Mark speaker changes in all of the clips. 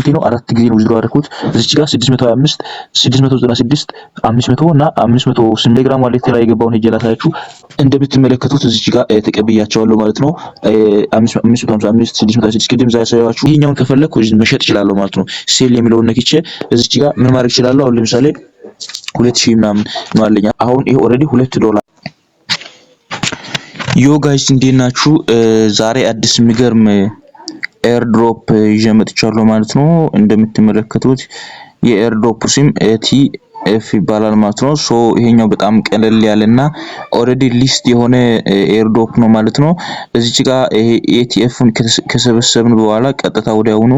Speaker 1: ነው አራት ጊዜ ነው withdraw ያደረኩት። እዚች ጋር 625፣ 696፣ 500 እና 508 ቴሌግራም wallet ላይ የገባውን ሄጄ ላሳያችሁ። እንደምትመለከቱት እዚች ጋር ተቀብያቸዋለሁ ማለት ነው። 555፣ 626 ቅድም እዛ ያሳያችሁ። ይሄኛውን ከፈለኩ መሸጥ እችላለሁ ማለት ነው። Sell የሚለውን ነክቼ እዚች ጋር ምን ማድረግ እችላለሁ? አሁን ለምሳሌ 2000 ምናምን ነው አለኝ። አሁን ይሄ already $2። Yo guys፣ እንዴት ናችሁ? ዛሬ አዲስ የሚገርም airdrop ይዤ መጥቻለሁ ማለት ነው። እንደምትመለከቱት የ airdrop ስም ATF ይባላል ማለት ነው። So ይሄኛው በጣም ቀለል ያለና already list የሆነ airdrop ነው ማለት ነው። እዚች ጋር ይሄ ATF ን ከሰበሰብን በኋላ ቀጥታ ወዲያውኑ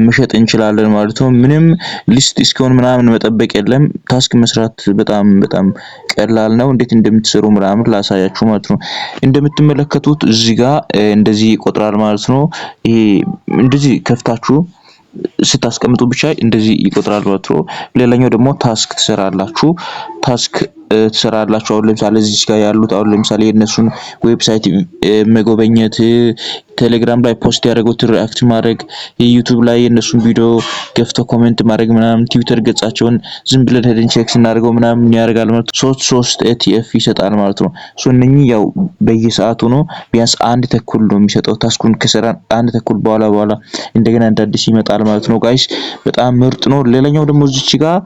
Speaker 1: መሸጥ እንችላለን ማለት ነው። ምንም list እስኪሆን ምናምን መጠበቅ የለም። Task መስራት በጣም በጣም ቀላል ነው። እንዴት እንደምትሰሩ ምናምን ላሳያችሁ ማለት ነው። እንደምትመለከቱት እዚህ ጋር እንደዚህ ይቆጥራል ማለት ነው። ይሄ እንደዚህ ከፍታችሁ ስታስቀምጡ ብቻ እንደዚህ ይቆጥራል ማለት ነው። ሌላኛው ደግሞ task ትሰራላችሁ። Task ትሰራላችሁ። አሁን ለምሳሌ እዚህ ጋር ያሉት፣ አሁን ለምሳሌ የእነሱን website መጎብኘት፣ ቴሌግራም ላይ post ያደረጉትን react ማድረግ፣ ዩቲዩብ ላይ የእነሱን ቪዲዮ ገፍቶ comment ማድረግ ምናምን፣ ትዊተር ገጻቸውን ዝም ብለን ሄደን check ስናደርገው ምናምን ያደርጋል ማለት ሶስት ሶስት ATF ይሰጣል ማለት ነው። So እነኚህ ያው በየሰዓቱ ነው፣ ቢያንስ 1:30 ነው የሚሰጠው። Task ኡን ከሰራን 1:30 በኋላ እንደገና እንደ አዲስ ይመጣል ማለት ነው። Guys፣ በጣም ምርጥ ነው። ሌላኛው ደግሞ እዚች ጋር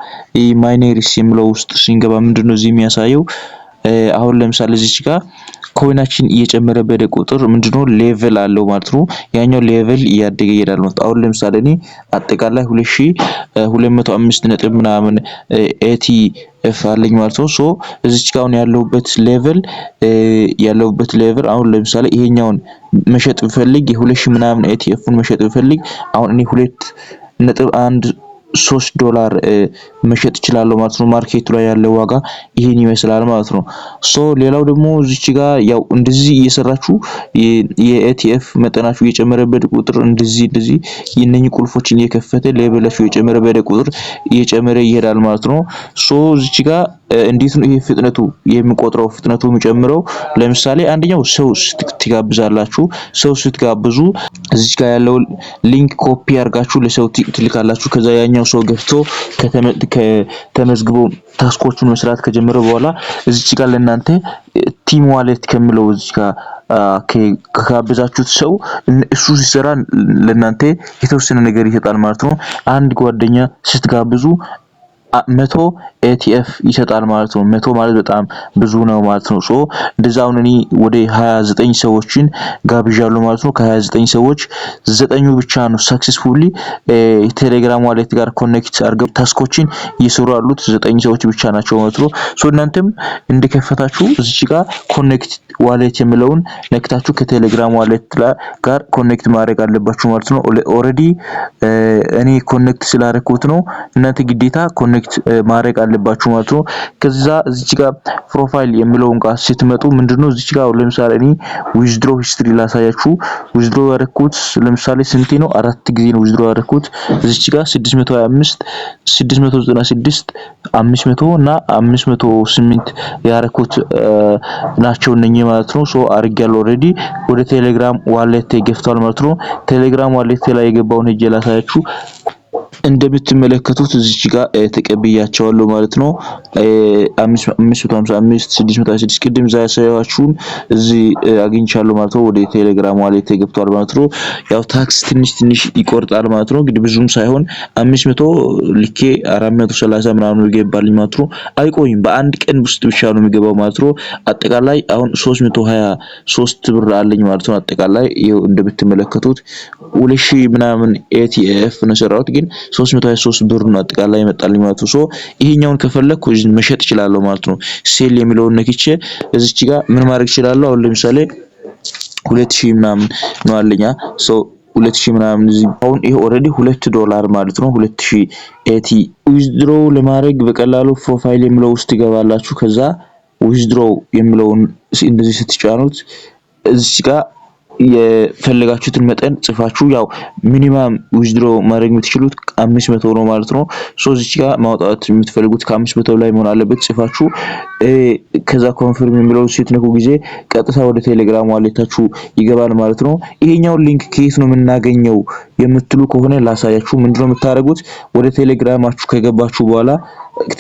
Speaker 1: miners የሚለው ውስጥ ስንገባ ምንድነው እዚህ የሚያሳየው? አሁን ለምሳሌ እዚች ጋር coin ኣችን እየጨመረ በሄደ ቁጥር ምንድነው level አለው ማለት ነው። ያኛው level እያደገ ይሄዳል ማለት ነው። አሁን ለምሳሌ እኔ አጠቃላይ 2205 ነጥብ ምናምን ATF አለኝ ማለት ነው። So እዚች ጋር አሁን ያለሁበት level አሁን ለምሳሌ ይሄኛውን መሸጥ ብፈልግ፣ የ2000 ምናምን ATF ን መሸጥ ብፈልግ አሁን እኔ $2.13 መሸጥ እችላለሁ ማለት ነው። Market ኡ ላይ ያለው ዋጋ ይሄን ይመስላል ማለት ነው። So ሌላው ደግሞ እዚች ጋር ያው እንደዚህ እየሰራችሁ የ ATF መጠናችሁ እየጨመረ በሄደ ቁጥር እንደዚህ እንደዚህ የነኚህ ቁልፎችን እየከፈተ level ኣችሁ እየጨመረ በሄደ ቁጥር እየጨመረ ይሄዳል ማለት ነው። So እዚች ጋር እንዴት ነው ይሄ ፍጥነቱ የሚቆጥረው፣ ፍጥነቱ የሚጨምረው? ለምሳሌ አንደኛው ሰው ትጋብዛላችሁ። ሰው ስትጋብዙ እዚች ጋር ያለው link copy አድርጋችሁ ለሰው ትልካላችሁ። ከዛ ያኛው ሰው ገብቶ ከተመዝግቦ task ኦቹን መስራት ከጀመረ በኋላ እዚች ጋር ለእናንተ team wallet ከሚለው እዚች ጋር ከጋበዛችሁት ሰው እሱ ሲሰራ ለእናንተ የተወሰነ ነገር ይሰጣል ማለት ነው። አንድ ጓደኛ ስትጋብዙ 100 ATF ይሰጣል ማለት ነው። 100 ማለት በጣም ብዙ ነው ማለት ነው። So እንደዛ አሁን እኔ ወደ 29 ሰዎችን ጋብዣለሁ ማለት ነው። ከ29 ሰዎች ዘጠኙ ብቻ ነው successfully ቴሌግራም wallet ጋር connect አድርገው task ኦችን እየሰሩ ያሉት ዘጠኝ ሰዎች ብቻ ናቸው ማለት ነው። So እናንተም እንደከፈታችሁ እዚች ጋር connect wallet የሚለውን ነክታችሁ ከቴሌግራም wallet ጋር connect ማድረግ አለባችሁ ማለት ነው። Already እኔ connect ስላደረኩት ነው። እናንተ ግዴታ connect ማድረግ አለባችሁ ማለት ነው። ከዛ እዚች ጋር profile የሚለውን ጋር ስትመጡ ምንድነው እዚች ጋር ለምሳሌ እኔ withdraw history ላሳያችሁ። Withdraw ያደረኩት ለምሳሌ ስንቴ ነው? አራት ጊዜ ነው withdraw ያደረኩት። እዚች ጋር 625፣ 696፣ 500 እና 508 ያደረኩት ናቸው እነኚህ ማለት ነው። So አድርጌያለሁ፣ already ወደ ቴሌግራም wallet ገብቷል ማለት ነው። ቴሌግራም wallet ላይ የገባውን ሄጄ ላሳያችሁ። እንደምትመለከቱት እዚች ጋር ተቀብያቸዋለሁ ማለት ነው። 555፣ 626 ቅድም እዛ ያሳያችሁን እዚህ አግኝቻለሁ ማለት ነው። ወደ ቴሌግራም wallet ገብቷል ማለት ነው። ያው tax ትንሽ ትንሽ ይቆርጣል ማለት ነው። እንግዲህ ብዙም ሳይሆን 500 ልኬ 430 ምናምን ይገባልኝ ማለት ነው። አይቆይም፣ በአንድ ቀን ውስጥ ብቻ ነው የሚገባው ማለት ነው። አጠቃላይ አሁን 323 ብር አለኝ ማለት ነው። አጠቃላይ ይኸው እንደምትመለከቱት 2000 ምናምን ATF ነው የሰራሁት፣ ግን 323 ብር ነው አጠቃላይ ይመጣልኝ ማለት ነው። So ይሄኛውን ከፈለኩ መሸጥ እችላለሁ ማለት ነው። Sell የሚለውን ነክቼ እዚች ጋር ምን ማድረግ እችላለሁ? አሁን ለምሳሌ 2000 ምናምን ነው አለኛ። So 2000 ምናምን እዚህ አሁን ይሄ already $2 ማለት ነው። 2000 AT withdraw ለማድረግ በቀላሉ profile የሚለው ውስጥ ትገባላችሁ። ከዛ withdraw የሚለውን እንደዚህ ስትጫኑት እዚች ጋር የፈለጋችሁትን መጠን ጽፋችሁ ያው minimum withdraw ማድረግ የምትችሉት 500 ነው ማለት ነው። So እዚች ጋር ማውጣት የምትፈልጉት ከ500 ላይ መሆን አለበት። ጽፋችሁ ከዛ confirm የሚለው ስትነኩ ጊዜ ቀጥታ ወደ ቴሌግራም wallet ኣችሁ ይገባል ማለት ነው። ይሄኛውን link ከየት ነው የምናገኘው የምትሉ ከሆነ ላሳያችሁ። ምንድነው የምታደርጉት? ወደ ቴሌግራማችሁ ከገባችሁ በኋላ፣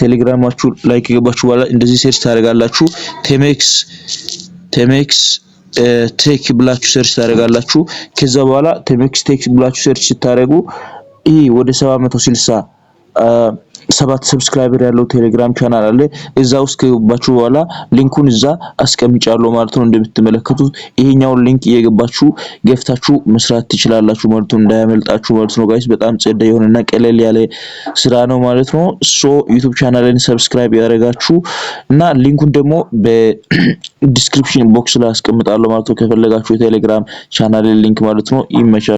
Speaker 1: ቴሌግራማችሁ ላይ ከገባችሁ በኋላ እንደዚህ search ታደርጋላችሁ። ቴሜክስ ቴክ ብላችሁ search ታደርጋላችሁ። ከዛ በኋላ ቴሜክስ ቴክ ብላችሁ search ስታደርጉ ይህ ወደ 767 subscriber ያለው ቴሌግራም ቻናል አለ። እዛ ውስጥ ከገባችሁ በኋላ link ኡን እዛ አስቀምጫለሁ ማለት ነው። እንደምትመለከቱት ይሄኛውን link እየገባችሁ ገፍታችሁ መስራት ትችላላችሁ ማለት ነው። እንዳያመልጣችሁ ማለት ነው guys። በጣም ጸዴ የሆነና ቀለል ያለ ስራ ነው ማለት ነው። So YouTube channel ን subscribe ያደረጋችሁ እና link ኡን ደግሞ በ description box ላይ አስቀምጣለሁ ማለት ነው። ከፈለጋችሁ የቴሌግራም channel link ማለት ነው። ይመቻል።